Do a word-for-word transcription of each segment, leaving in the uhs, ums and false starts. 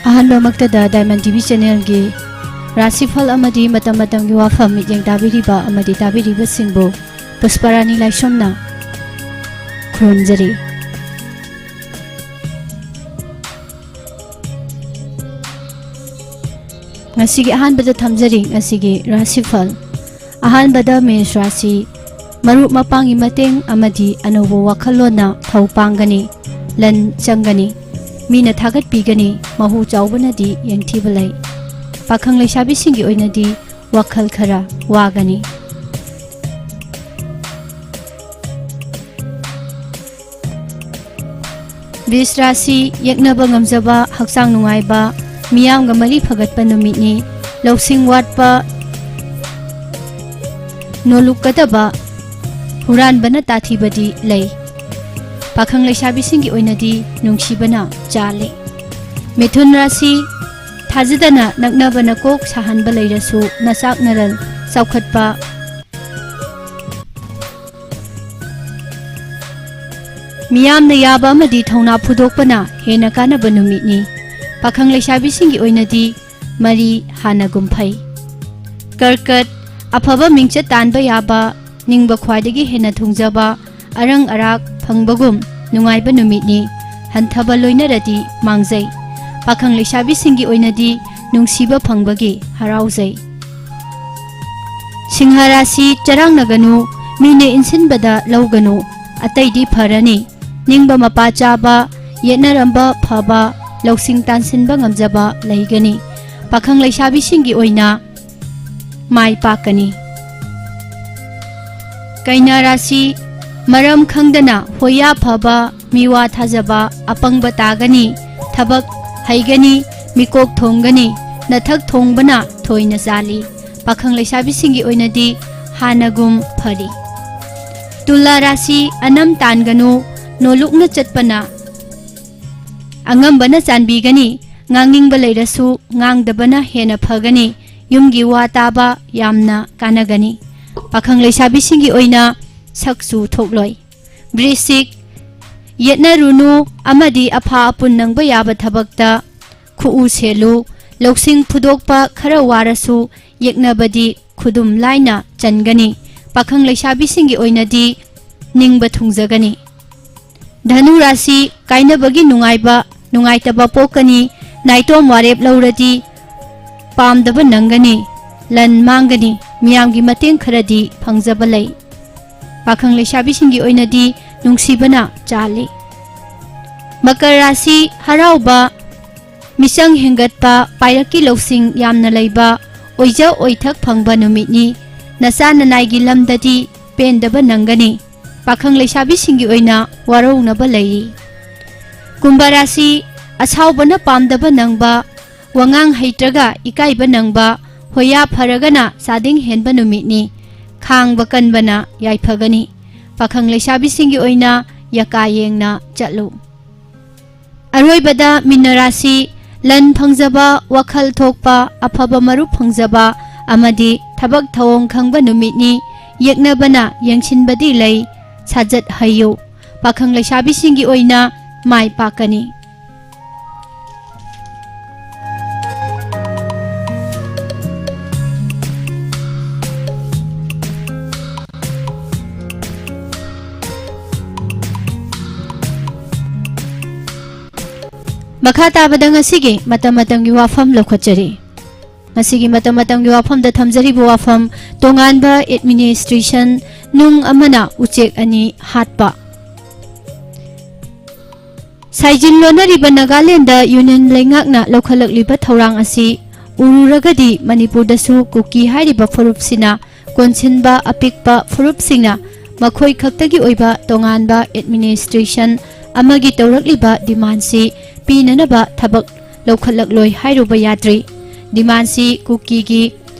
ꯑꯍꯥꯟꯕꯃꯛꯇꯗ Diamond T V ꯆꯦꯅꯦꯜꯒꯤ ꯔꯥꯁꯤꯐꯜ ꯑꯃꯗꯤ ꯃꯇꯝ ꯃꯇꯝꯒꯤ ꯋꯥꯐꯝ ꯃꯤꯠꯌꯦꯡ ꯇꯥꯕꯤꯔꯤꯕ ꯑꯃꯗꯤ ꯇꯥꯕꯤꯔꯤꯕꯁꯤꯡꯕꯨ ꯄꯨꯁꯄꯔꯥꯅꯤ ꯂꯥꯏꯁ꯭ꯔꯝꯅ ꯈꯨꯔꯨꯝꯖꯔꯤ꯫ ꯉꯁꯤꯒꯤ ꯑꯍꯥꯟꯕꯗ ꯊꯝꯖꯔꯤ ꯉꯁꯤꯒꯤ ꯔꯥꯁꯤꯐꯜ꯫ ꯑꯍꯥꯟꯕꯗ ꯃꯦꯁ ꯔꯥꯁꯤ, ꯃꯔꯨꯞ ꯃꯄꯥꯡꯒꯤ ꯃꯇꯦꯡ ꯑꯃꯗꯤ ꯑꯅꯧꯕ ꯋꯥꯈꯜꯂꯣꯟꯅ ꯊꯧ ꯄꯥꯡꯒꯅꯤ, ꯂꯟ ꯆꯪꯒꯅꯤ, ꯃꯤꯅ ꯊꯥꯒꯠꯄꯤꯒꯅꯤ, ꯃꯍꯨ ꯆꯥꯎꯕꯅꯗꯤ ꯌꯦꯡꯊꯤꯕ ꯂꯩ꯫ ꯄꯥꯈꯪ ꯂꯩꯁꯥꯕꯤꯁꯤꯡꯒꯤ ꯑꯣꯏꯅꯗꯤ ꯋꯥꯈꯜ ꯈꯔ ꯋꯥꯒꯅꯤ꯫ ꯕꯤꯁ ꯔꯥꯁꯤ, ꯌꯦꯛꯅꯕ ꯉꯝꯖꯕ, ꯍꯛꯆꯥꯡ ꯅꯨꯡꯉꯥꯏꯕ, ꯃꯤꯌꯥꯝꯒ ꯃꯔꯤ ꯐꯒꯠꯄ ꯅꯨꯃꯤꯠꯅꯤ꯫ ꯂꯧꯁꯤꯡ ꯋꯥꯠꯄ, ꯅꯣꯂꯨꯛꯀꯗꯕ, ꯍꯨꯔꯥꯟꯕꯅ ꯇꯥꯊꯤꯕꯗꯤ ꯂꯩ꯫ ꯄꯥꯈꯪ ꯂꯩꯁꯥꯕꯤꯁꯤꯡꯒꯤ ꯑꯣꯏꯅꯗꯤ ꯅꯨꯡꯁꯤꯕꯅ ꯆꯥꯜꯂꯤ꯫ ꯃꯤꯊꯨꯟ ꯔꯥꯁꯤ, ꯊꯥꯖꯗꯅ ꯅꯛꯅꯕꯅ ꯀꯣꯛ ꯁꯥꯍꯟꯕ ꯂꯩꯔꯁꯨ ꯅꯆꯥꯛ ꯅꯔꯜ ꯆꯥꯎꯈꯠꯄ, ꯃꯤꯌꯥꯝꯅ ꯌꯥꯕ ꯑꯃꯗꯤ ꯊꯧꯅꯥ ꯐꯨꯗꯣꯛꯄꯅ ꯍꯦꯟꯅ ꯀꯥꯟꯅꯕ ꯅꯨꯃꯤꯠꯅꯤ꯫ ꯄꯥꯈꯪ ꯂꯩꯁꯥꯕꯤꯁꯤꯡꯒꯤ ꯑꯣꯏꯅꯗꯤ ꯃꯔꯤ ꯍꯥꯟꯅꯒꯨꯝ ꯐꯩ꯫ ꯀꯔꯀꯠ, ꯑꯐꯕ ꯃꯤꯡꯆꯠ ꯇꯥꯟꯕ ꯌꯥꯕ, ꯅꯤꯡꯕ ꯈ꯭ꯋꯥꯏꯗꯒꯤ ꯍꯦꯟꯅ ꯊꯨꯡꯖꯕ, ꯑꯔꯪ ꯑꯔꯥꯛ ꯐꯪꯕꯒꯨꯝ ꯅꯨꯡꯉꯥꯏꯕ ꯅꯨꯃꯤꯠꯅꯤ꯫ ꯍꯟꯊꯕ ꯂꯣꯏꯅꯔꯗꯤ ꯃꯥꯡꯖꯩ꯫ ꯄꯥꯈꯪ ꯂꯩꯁꯥꯕꯤꯁꯤꯡꯒꯤ ꯑꯣꯏꯅꯗꯤ ꯅꯨꯡꯁꯤꯕ ꯐꯪꯕꯒꯤ ꯍꯔꯥꯎꯖꯩ꯫ ꯁꯤꯡꯍ ꯔꯥꯁꯤ, ꯆꯔꯥꯡꯅꯒꯅꯨ, ꯃꯤꯅ ꯏꯟꯁꯤꯟꯕꯗ ꯂꯧꯒꯅꯨ, ꯑꯇꯩꯗꯤ ꯐꯔꯅꯤ꯫ ꯅꯤꯡꯕ ꯃꯄꯥ ꯆꯥꯕ, ꯌꯦꯠꯅꯔꯝꯕ ꯐꯕ, ꯂꯧꯁꯤꯡ ꯇꯥꯟꯁꯤꯟꯕ ꯉꯝꯖꯕ ꯂꯩꯒꯅꯤ꯫ ꯄꯥꯈꯪ ꯂꯩꯁꯥꯕꯤꯁꯤꯡꯒꯤ ꯑꯣꯏꯅ ꯃꯥꯏ ꯄꯥꯛꯀꯅꯤ꯫ ꯀꯩꯅꯥ ꯔꯥꯁꯤ, ꯃꯔꯝ ꯈꯪꯗꯅ ꯍꯣꯌꯥ ꯐꯕ, ꯃꯤꯋꯥ ꯊꯥꯖꯕ ꯑꯄꯪꯕ ꯇꯥꯒꯅꯤ꯫ ꯊꯕꯛ ꯍꯩꯒꯅꯤ, ꯃꯤꯀꯣꯛ ꯊꯣꯡꯒꯅꯤ꯫ ꯅꯊꯛ ꯊꯣꯡꯕꯅ ꯊꯣꯏꯅ ꯆꯥꯜꯂꯤ꯫ ꯄꯥꯈꯪ ꯂꯩꯁꯥꯕꯤꯁꯤꯡꯒꯤ ꯑꯣꯏꯅꯗꯤ ꯍꯥꯟꯅꯒꯨꯝ ꯐꯔꯤ꯫ ꯇꯨꯂꯥ ꯔꯥꯁꯤ, ꯑꯅꯝ ꯇꯥꯟꯒꯅꯨ, ꯅꯣꯂꯨꯛꯅ ꯆꯠꯄꯅ ꯑꯉꯝꯕꯅ ꯆꯥꯟꯕꯤꯒꯅꯤ꯫ ꯉꯥꯡꯅꯤꯡꯕ ꯂꯩꯔꯁꯨ ꯉꯥꯡꯗꯕꯅ ꯍꯦꯟꯅ ꯐꯒꯅꯤ꯫ ꯌꯨꯝꯒꯤ ꯋꯥ ꯇꯥꯕ ꯌꯥꯝꯅ ꯀꯥꯟꯅꯒꯅꯤ꯫ ꯄꯥꯈꯪ ꯂꯩꯁꯥꯕꯤꯁꯤꯡꯒꯤ ꯑꯣꯏꯅ ꯁꯛꯁꯨ ꯊꯣꯛꯂꯣꯏ꯫ ꯕ꯭ꯔꯤꯁꯤꯛ, ꯌꯦꯠꯅꯔꯨꯅꯨ ꯑꯃꯗꯤ ꯑꯐꯥ ꯑꯄꯨꯟ ꯅꯪꯕ ꯌꯥꯕ ꯊꯕꯛꯇ ꯈꯨꯎ ꯁꯦꯜꯂꯨ꯫ ꯂꯧꯁꯤꯡ ꯐꯨꯗꯣꯛꯄ ꯈꯔ ꯋꯥꯔꯁꯨ ꯌꯦꯛꯅꯕꯗꯤ ꯈꯨꯗꯨꯝ ꯂꯥꯏꯅ ꯆꯟꯒꯅꯤ꯫ ꯄꯥꯈꯪ ꯂꯩꯁꯥꯕꯤꯁꯤꯡꯒꯤ ꯑꯣꯏꯅꯗꯤ ꯅꯤꯡꯕ ꯊꯨꯡꯖꯒꯅꯤ꯫ ꯙꯅꯨ ꯔꯥꯁꯤ, ꯀꯥꯏꯅꯕꯒꯤ ꯅꯨꯡꯉꯥꯏꯕ, ꯅꯨꯡꯉꯥꯏꯇꯕ ꯄꯣꯛꯀꯅꯤ꯫ ꯅꯥꯏꯇꯣꯝ ꯋꯥꯔꯦꯞ ꯂꯧꯔꯗꯤ ꯄꯥꯝꯗꯕ ꯅꯪꯒꯅꯤ꯫ ꯂꯟ ꯃꯥꯡꯒꯅꯤ꯫ ꯃꯤꯌꯥꯝꯒꯤ ꯃꯇꯦꯡ ꯈꯔꯗꯤ ꯐꯪꯖꯕ ꯂꯩ꯫ ꯄꯥꯈꯪ ꯂꯩꯁꯥꯕꯤꯁꯤꯡꯒꯤ ꯑꯣꯏꯅꯗꯤ ꯅꯨꯡꯁꯤꯕꯅ ꯆꯥꯜꯂꯤ꯫ ꯃꯀꯔ ꯔꯥꯁꯤ, ꯍꯔꯥꯎꯕ, ꯃꯤꯆꯪ ꯍꯦꯟꯒꯠꯄ, ꯄꯥꯏꯔꯛꯀꯤ ꯂꯧꯁꯤꯡ ꯌꯥꯝꯅ ꯂꯩꯕ, ꯑꯣꯏꯖ ꯑꯣꯏꯊꯛ ꯐꯪꯕ ꯅꯨꯃꯤꯠꯅꯤ꯫ ꯅꯆꯥ ꯅꯅꯥꯏꯒꯤ ꯂꯝꯗꯗꯤ ꯄꯦꯟꯗꯕ ꯅꯪꯒꯅꯤ꯫ ꯄꯥꯈꯪ ꯂꯩꯁꯥꯕꯤꯁꯤꯡꯒꯤ ꯑꯣꯏꯅ ꯋꯥꯔꯧꯅꯕ ꯂꯩꯔꯤ꯫ ꯀꯨꯝꯚ ꯔꯥꯁꯤ, ꯑꯁꯥꯎꯕꯅ ꯄꯥꯝꯗꯕ ꯅꯪꯕ, ꯋꯥꯉꯥꯡ ꯍꯩꯇ꯭ꯔꯒ ꯏꯀꯥꯏꯕ ꯅꯪꯕ, ꯍꯣꯌꯥ ꯐꯔꯒꯅ ꯆꯥꯗꯤꯡ ꯍꯦꯟꯕ ꯅꯨꯃꯤꯠꯅꯤ꯫ ꯈꯥꯡꯕ ꯀꯟꯕꯅ ꯌꯥꯏꯐꯒꯅꯤ꯫ ꯄꯥꯈꯪ ꯂꯩꯁꯥꯕꯤꯁꯤꯡꯒꯤ ꯑꯣꯏꯅ ꯌꯀꯥ ꯌꯦꯡꯅ ꯆꯠꯂꯨ꯫ ꯑꯔꯣꯏꯕꯗ ꯃꯤꯅ ꯔꯥꯁꯤ, ꯂꯟ ꯐꯪꯖꯕ, ꯋꯥꯈꯜ ꯊꯣꯛꯄ, ꯑꯐꯕ ꯃꯔꯨꯞ ꯐꯪꯖꯕ ꯑꯃꯗꯤ ꯊꯕꯛ ꯊꯧꯑꯣꯡ ꯈꯪꯕ ꯅꯨꯃꯤꯠꯅꯤ꯫ ꯌꯦꯛꯅꯕꯅ ꯌꯦꯡꯁꯤꯟꯕꯗꯤ ꯂꯩ, ꯁꯥꯖꯠ ꯍꯩꯌꯨ꯫ ꯄꯥꯈꯪ ꯂꯩꯁꯥꯕꯤꯁꯤꯡꯒꯤ ꯑꯣꯏꯅ ꯃꯥꯏ ꯄꯥꯛꯀꯅꯤ꯫ ꯃꯈꯥ ꯇꯥꯕꯗ ꯉꯁꯤꯒꯤ ꯃꯇꯝ ꯃꯇꯝꯒꯤ ꯋꯥꯐꯝ ꯂꯧꯈꯠꯆꯔꯤ꯫ ꯉꯁꯤꯒꯤ ꯃꯇꯝ ꯃꯇꯝꯒꯤ ꯋꯥꯐꯝꯗ ꯊꯝꯖꯔꯤꯕ ꯋꯥꯐꯝ, ꯇꯣꯉꯥꯟꯕ administration, ꯅꯨꯡ ꯑꯃꯅ ꯎꯆꯦꯛ ꯑꯅꯤ ꯍꯥꯠꯄ꯫ ꯁꯥꯏꯖꯤꯟ ꯂꯣꯟꯅꯔꯤꯕ ꯅꯥꯒꯥꯂꯦꯟꯗ ꯌꯨꯅꯤꯌꯟ ꯂꯩꯉꯥꯛꯅ ꯂꯧꯈꯠꯂꯛꯂꯤꯕ ꯊꯧꯔꯥꯡ ꯑꯁꯤ ꯎꯔꯨꯔꯒꯗꯤ ꯃꯅꯤꯄꯨꯔꯗꯁꯨ ꯀꯨꯀꯤ ꯍꯥꯏꯔꯤꯕ ꯐꯨꯔꯨꯞꯁꯤꯅ ꯀꯣꯟꯁꯤꯟꯕ ꯑꯄꯤꯛꯄ ꯐꯨꯔꯨꯞꯁꯤꯡꯅ ꯃꯈꯣꯏ ꯈꯛꯇꯒꯤ ꯑꯣꯏꯕ ꯇꯣꯉꯥꯟꯕ administration ꯑꯃꯒꯤ ꯇꯧꯔꯛꯂꯤꯕ demandꯁꯤ ꯄꯤꯅꯅꯕ ꯊꯕꯛ ꯂꯧꯈꯠꯂꯛꯂꯣꯏ ꯍꯥꯏꯔꯨꯕ ꯌꯥꯗ꯭ꯔꯤ꯫ Demandꯁꯤ ꯀꯨꯀꯤꯒꯤ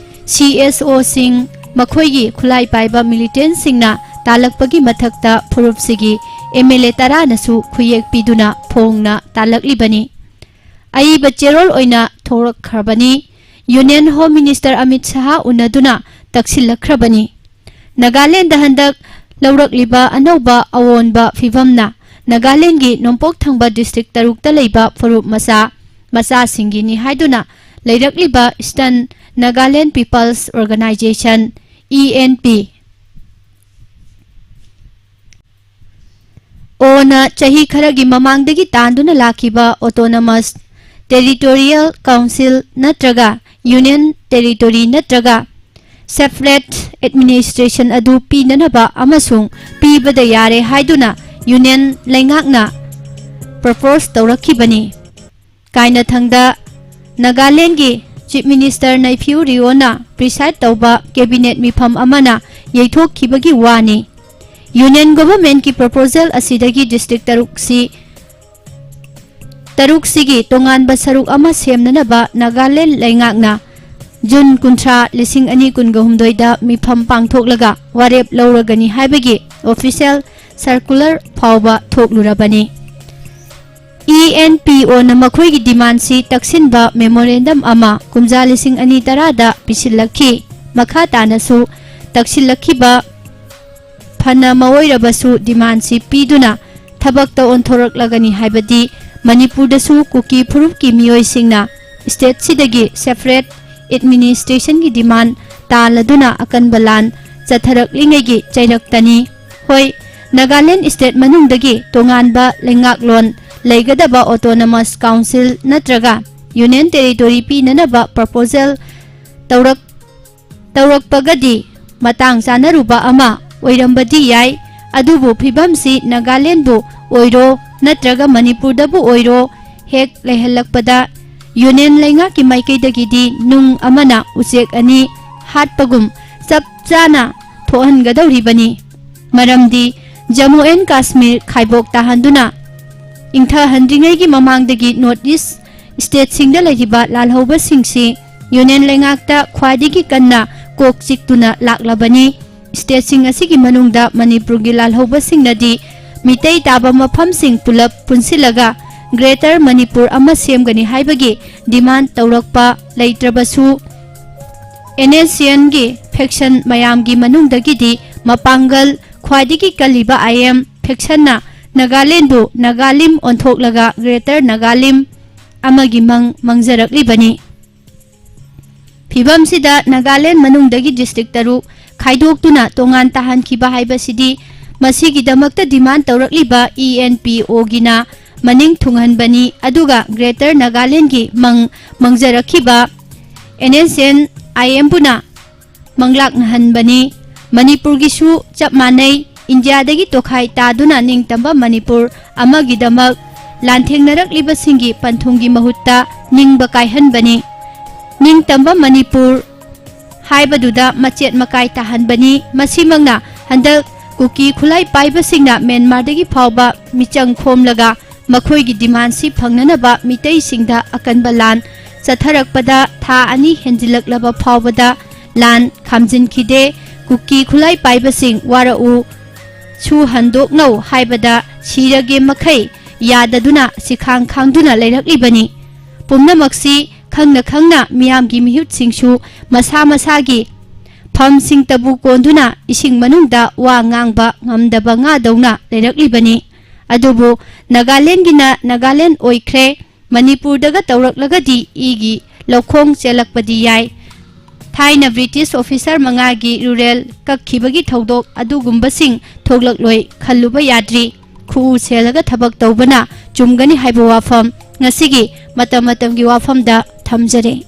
CSOꯁꯤꯡ, ꯃꯈꯣꯏꯒꯤ ꯈꯨꯠꯂꯥꯏ ꯄꯥꯏꯕ militantꯁꯤꯡꯅ ꯇꯥꯜꯂꯛꯄꯒꯤ ꯃꯊꯛꯇ ꯐꯨꯔꯨꯞꯁꯤꯒꯤ MLA ꯇꯔꯥꯅꯁꯨ ꯈꯨꯌꯦꯛ ꯄꯤꯗꯨꯅ ꯐꯣꯡꯅ ꯇꯥꯜꯂꯛꯂꯤꯕꯅꯤ꯫ ꯑꯏꯕ ꯆꯦꯔꯣꯜ ꯑꯣꯏꯅ ꯊꯣꯔꯛꯈ꯭ꯔꯕꯅꯤ꯫ Union Home Minister ꯑꯃꯤꯠ ꯁꯍꯥ ꯎꯅꯗꯨꯅ ꯇꯛꯁꯤꯜꯂꯛꯈ꯭ꯔꯕꯅꯤ꯫ ꯅꯥꯒꯥꯂꯦꯟꯗ ꯍꯟꯗꯛ ꯂꯧꯔꯛꯂꯤꯕ ꯑꯅꯧꯕ ꯑꯑꯣꯟꯕ ꯐꯤꯚꯝꯅ ꯅꯥꯒꯥꯂꯦꯟꯒꯤ ꯅꯣꯡꯄꯣꯛ ꯊꯪꯕ district ꯇꯔꯨꯛꯇ ꯂꯩꯕ ꯐꯨꯔꯨꯞ ꯃꯆꯥ ꯃꯆꯥꯁꯤꯡꯒꯤꯅꯤ ꯍꯥꯏꯗꯨꯅ ꯂꯩꯔꯛꯂꯤꯕ Eastern Nagaland People's Organisation, E N P, ꯑꯣꯅ ꯆꯍꯤ ꯈꯔꯒꯤ ꯃꯃꯥꯡꯗꯒꯤ ꯇꯥꯟꯗꯨꯅ ꯂꯥꯛꯈꯤꯕ Autonomous Territorial Council ꯅꯠꯇ꯭ꯔꯒ Union Territory ꯅꯠꯇ꯭ꯔꯒ Separate Administration ꯑꯗꯨ ꯄꯤꯅꯅꯕ ꯑꯃꯁꯨꯡ ꯄꯤꯕꯗ ꯌꯥꯔꯦ ꯍꯥꯏꯗꯨꯅ Union ꯂꯩꯉꯥꯛꯅ propose ꯇꯧꯔꯛꯈꯤꯕꯅꯤ꯫ ꯀꯥꯏꯅꯊꯪꯗ ꯅꯥꯒꯥꯂꯦꯟꯒꯤ Chief Minister ꯅꯩꯐꯤꯎ ꯔꯤꯑꯣꯅ preside ꯇꯧꯕ cabinet ꯃꯤꯐꯝ ꯑꯃꯅ ꯌꯩꯊꯣꯛꯈꯤꯕꯒꯤ ꯋꯥꯅꯤ꯫ Union Governmentꯀꯤ proposal ꯑꯁꯤꯗꯒꯤ district ꯇꯔꯨꯛꯁꯤ, ꯇꯔꯨꯛꯁꯤꯒꯤ ꯇꯣꯉꯥꯟꯕ ꯁꯔꯨꯛ ꯑꯃ ꯁꯦꯝꯅꯅꯕ ꯅꯥꯒꯥꯂꯦꯟ ꯂꯩꯉꯥꯛꯅ June ꯀꯨꯟꯊ꯭ꯔꯥ, ꯂꯤꯁꯤꯡ ꯑꯅꯤ ꯀꯨꯟꯒ ꯍꯨꯝꯗꯣꯏꯗ ꯃꯤꯐꯝ ꯄꯥꯡꯊꯣꯛꯂꯒ ꯋꯥꯔꯦꯞ ꯂꯧꯔꯒꯅꯤ ꯍꯥꯏꯕꯒꯤ official circular ꯐꯥꯎꯕ ꯊꯣꯛꯂꯨꯔꯕꯅꯤ꯫ E N P Oꯅ ꯃꯈꯣꯏꯒꯤ demandꯁꯤ ꯇꯛꯁꯤꯟꯕ memorandum ꯑꯃ ꯀꯨꯝꯖꯥ ꯂꯤꯁꯤꯡ ꯑꯅꯤ ꯇꯔꯥꯗ ꯄꯤꯁꯤꯜꯂꯛꯈꯤ꯫ ꯃꯈꯥ ꯇꯥꯅꯁꯨ ꯇꯛꯁꯤꯜꯂꯛꯈꯤꯕ ꯐꯅ ꯃꯑꯣꯏꯔꯕꯁꯨ demandꯁꯤ ꯄꯤꯗꯨꯅ ꯊꯕꯛꯇ ꯑꯣꯟꯊꯣꯔꯛꯂꯒꯅꯤ ꯍꯥꯏꯕꯗꯤ ꯃꯅꯤꯄꯨꯔꯗꯁꯨ ꯀꯨꯀꯤ ꯐꯨꯔꯨꯞꯀꯤ ꯃꯤꯑꯣꯏꯁꯤꯡꯅ stateꯁꯤꯗꯒꯤ separate administrationꯒꯤ demand ꯇꯥꯜꯂꯗꯨꯅ ꯑꯀꯟꯕ ꯂꯥꯟ ꯆꯠꯊꯔꯛꯂꯤꯉꯩꯒꯤ ꯆꯩꯔꯛꯇꯅꯤ꯫ ꯍꯣꯏ, ꯅꯥꯒꯥꯂꯦꯟ state ꯃꯅꯨꯡꯗꯒꯤ ꯇꯣꯉꯥꯟꯕ ꯂꯩꯉꯥꯛꯂꯣꯟ ꯂꯩꯒꯗꯕ Autonomous Council ꯅꯠꯇ꯭ꯔꯒ Union Territory ꯄꯤꯅꯅꯕ proposal ꯇꯧꯔꯛ-, ꯇꯧꯔꯛꯄꯒꯗꯤ ꯃꯇꯥꯡ ꯆꯥꯅꯔꯨꯕ ꯑꯃ ꯑꯣꯏꯔꯝꯕꯗꯤ ꯌꯥꯏ꯫ ꯑꯗꯨꯕꯨ ꯐꯤꯕꯝꯁꯤ ꯅꯥꯒꯥꯂꯦꯟꯕꯨ ꯑꯣꯏꯔꯣ ꯅꯠꯇ꯭ꯔꯒ ꯃꯅꯤꯄꯨꯔꯗꯕꯨ ꯑꯣꯏꯔꯣ ꯍꯦꯛ ꯂꯩꯍꯜꯂꯛꯄꯗ Union ꯂꯩꯉꯥꯛꯀꯤ ꯃꯥꯏꯀꯩꯗꯒꯤꯗꯤ ꯅꯨꯡ ꯑꯃꯅ ꯎꯆꯦꯛ ꯑꯅꯤ ꯍꯥꯠꯄꯒꯨꯝ ꯆꯞ ꯆꯥꯅ ꯊꯣꯛꯍꯟꯒꯗꯧꯔꯤꯕꯅꯤ꯫ ꯃꯔꯝꯗꯤ Jammu and Kashmir ꯈꯥꯏꯕꯣꯛ ꯇꯥꯍꯟꯗꯨꯅ ꯏꯪꯊꯍꯟꯗ꯭ꯔꯤꯉꯩꯒꯤ ꯃꯃꯥꯡꯗꯒꯤ North East stateꯁꯤꯡꯗ ꯂꯩꯔꯤꯕ ꯂꯥꯜꯍꯧꯕꯁꯤꯡꯁꯤ Union ꯂꯩꯉꯥꯛꯇ ꯈ꯭ꯋꯥꯏꯗꯒꯤ ꯀꯟꯅ ꯀꯣꯛ ꯆꯤꯛꯇꯨꯅ ꯂꯥꯛꯂꯕꯅꯤ꯫ Stateꯁꯤꯡ ꯑꯁꯤꯒꯤ ꯃꯅꯨꯡꯗ ꯃꯅꯤꯄꯨꯔꯒꯤ ꯂꯥꯜꯍꯧꯕꯁꯤꯡꯅꯗꯤ ꯃꯤꯇꯩ ꯇꯥꯕ ꯃꯐꯝꯁꯤꯡ ꯄꯨꯂꯞ ꯄꯨꯟꯁꯤꯜꯂꯒ Greater ꯃꯅꯤꯄꯨꯔ ꯑꯃ ꯁꯦꯝꯒꯅꯤ ꯍꯥꯏꯕꯒꯤ demand ꯇꯧꯔꯛꯄ ꯂꯩꯇ꯭ꯔꯕꯁꯨ, NSCNꯒꯤ faction ꯃꯌꯥꯝꯒꯤ ꯃꯅꯨꯡꯗꯒꯤꯗꯤ ꯃꯄꯥꯡꯒꯜ ꯈ꯭ꯋꯥꯏꯗꯒꯤ ꯀꯜꯂꯤꯕ I M factionꯅ ꯅꯥꯒꯥꯂꯦꯟꯕꯨ ꯅꯥꯒꯥꯂꯤꯝ ꯑꯣꯟꯊꯣꯛꯂꯒ Greater ꯅꯥꯒꯥꯂꯤꯝ ꯑꯃꯒꯤ ꯃꯪ ꯃꯪꯖꯔꯛꯂꯤꯕꯅꯤ꯫ ꯐꯤꯕꯝꯁꯤꯗ ꯅꯥꯒꯥꯂꯦꯟ ꯃꯅꯨꯡꯗꯒꯤ ꯗꯤꯁꯇ꯭ꯔꯤꯛ ꯇꯔꯨꯛ ꯈꯥꯏꯗꯣꯛꯇꯨꯅ ꯇꯣꯉꯥꯟ ꯇꯥꯍꯟꯈꯤꯕ ꯍꯥꯏꯕꯁꯤꯗꯤ ꯃꯁꯤꯒꯤꯗꯃꯛꯇ ꯗꯤꯃꯥꯟ ꯇꯧꯔꯛꯂꯤꯕ ꯏ ꯑꯦꯟ ꯄꯤ ꯑꯣꯒꯤꯅ ꯃꯅꯤꯡ ꯊꯨꯡꯍꯟꯕꯅꯤ, ꯑꯗꯨꯒ ꯒ꯭ꯔꯦꯇꯔ ꯅꯥꯒꯥꯂꯦꯟꯒꯤ ꯃꯪ ꯃꯪꯖꯔꯛꯈꯤꯕ ꯑꯦꯟ ꯑꯦꯁ ꯑꯦꯟ ꯑꯥꯏ ꯑꯦꯝꯕꯨꯅ ꯃꯪꯂꯥꯛꯅꯍꯟꯕꯅꯤ꯫ ꯃꯅꯤꯄꯨꯔꯒꯤꯁꯨ ꯆꯞ ꯃꯥꯟꯅꯩ꯫ ꯏꯟꯗꯤꯌꯥꯗꯒꯤ ꯇꯣꯈꯥꯏ ꯇꯥꯗꯨꯅ ꯅꯤꯡꯇꯝꯕ ꯃꯅꯤꯄꯨꯔ ꯑꯃꯒꯤꯗꯃꯛ ꯂꯥꯟꯊꯦꯡꯅꯔꯛꯂꯤꯕꯁꯤꯡꯒꯤ ꯄꯟꯊꯨꯡꯒꯤ ꯃꯍꯨꯠꯇ ꯅꯤꯡꯕ ꯀꯥꯏꯍꯟꯕꯅꯤ꯫ ꯅꯤꯡꯇꯝꯕ ꯃꯅꯤꯄꯨꯔ ꯍꯥꯏꯕꯗꯨꯗ ꯃꯆꯦꯠ ꯃꯀꯥꯏ ꯇꯥꯍꯟꯕꯅꯤ꯫ ꯃꯁꯤꯃꯛꯅ ꯍꯟꯗꯛ ꯀꯨꯀꯤ ꯈꯨꯠꯂꯥꯏ ꯄꯥꯏꯕꯁꯤꯡꯅ ꯃ꯭ꯌꯥꯟꯃꯥꯔꯗꯒꯤ ꯐꯥꯎꯕ ꯃꯤꯆꯪ ꯈꯣꯝꯂꯒ ꯃꯈꯣꯏꯒꯤ ꯗꯤꯃꯥꯟꯁꯤ ꯐꯪꯅꯅꯕ ꯃꯤꯇꯩꯁꯤꯡꯗ ꯑꯀꯟꯕ ꯂꯥꯟ ꯆꯠꯊꯔꯛꯄꯗ ꯊꯥ ꯑꯅꯤ ꯍꯦꯟꯖꯤꯜꯂꯛꯂꯕ ꯐꯥꯎꯕꯗ ꯂꯥꯟ ꯈꯥꯝꯖꯤꯟꯈꯤꯗꯦ꯫ ꯀꯨꯀꯤ ꯈꯨꯠꯂꯥꯏ ꯄꯥꯏꯕꯁꯤꯡ ꯋꯥꯔꯛꯎ, ꯁꯨ ꯍꯟꯗꯣꯛꯅꯧ ꯍꯥꯏꯕꯗ ꯁꯤꯔꯒꯦ ꯃꯈꯩ ꯌꯥꯗꯗꯨꯅ ꯁꯤꯈꯥꯡ ꯈꯥꯡꯗꯨꯅ ꯂꯩꯔꯛꯂꯤꯕꯅꯤ꯫ ꯄꯨꯝꯅꯃꯛꯁꯤ ꯈꯪꯅ ꯈꯪꯅ ꯃꯤꯌꯥꯝꯒꯤ ꯃꯤꯍꯨꯠꯁꯤꯡꯁꯨ ꯃꯁꯥ ꯃꯁꯥꯒꯤ ꯐꯝꯁꯤꯡꯇꯕꯨ ꯀꯣꯟꯗꯨꯅ ꯏꯁꯤꯡ ꯃꯅꯨꯡꯗ ꯋꯥ ꯉꯥꯡꯕ ꯉꯝꯗꯕ ꯉꯥꯗꯧꯅ ꯂꯩꯔꯛꯂꯤꯕꯅꯤ꯫ ꯑꯗꯨꯕꯨ ꯅꯥꯒꯥꯂꯦꯟꯒꯤꯅ ꯅꯥꯒꯥꯂꯦꯟ ꯑꯣꯏꯈ꯭ꯔꯦ꯫ ꯃꯅꯤꯄꯨꯔꯗꯒ ꯇꯧꯔꯛꯂꯒꯗꯤ ꯏꯒꯤ ꯂꯧꯈꯣꯡ ꯆꯦꯜꯂꯛꯄꯗꯤ ꯌꯥꯏ꯫ ꯊꯥꯏꯅ ꯕ꯭ꯔꯤꯇꯤꯁ ꯑꯣꯐꯤꯁꯥꯔ ꯃꯉꯥꯒꯤ ꯔꯨꯔꯦꯜ ꯀꯛꯈꯤꯕꯒꯤ ꯊꯧꯗꯣꯛ ꯑꯗꯨꯒꯨꯝꯕꯁꯤꯡ ꯊꯣꯛꯂꯛꯂꯣꯏ ꯈꯜꯂꯨꯕ ꯌꯥꯗ꯭ꯔꯤ꯫ ꯈꯨꯎ ꯁꯦꯜꯂꯒ ꯊꯕꯛ ꯇꯧꯕꯅ ꯆꯨꯝꯒꯅꯤ ꯍꯥꯏꯕ ꯋꯥꯐꯝ ꯉꯁꯤꯒꯤ ꯃꯇꯝ ꯃꯇꯝꯒꯤ ꯋꯥꯐꯝꯗ ꯊꯝꯖꯔꯦ꯫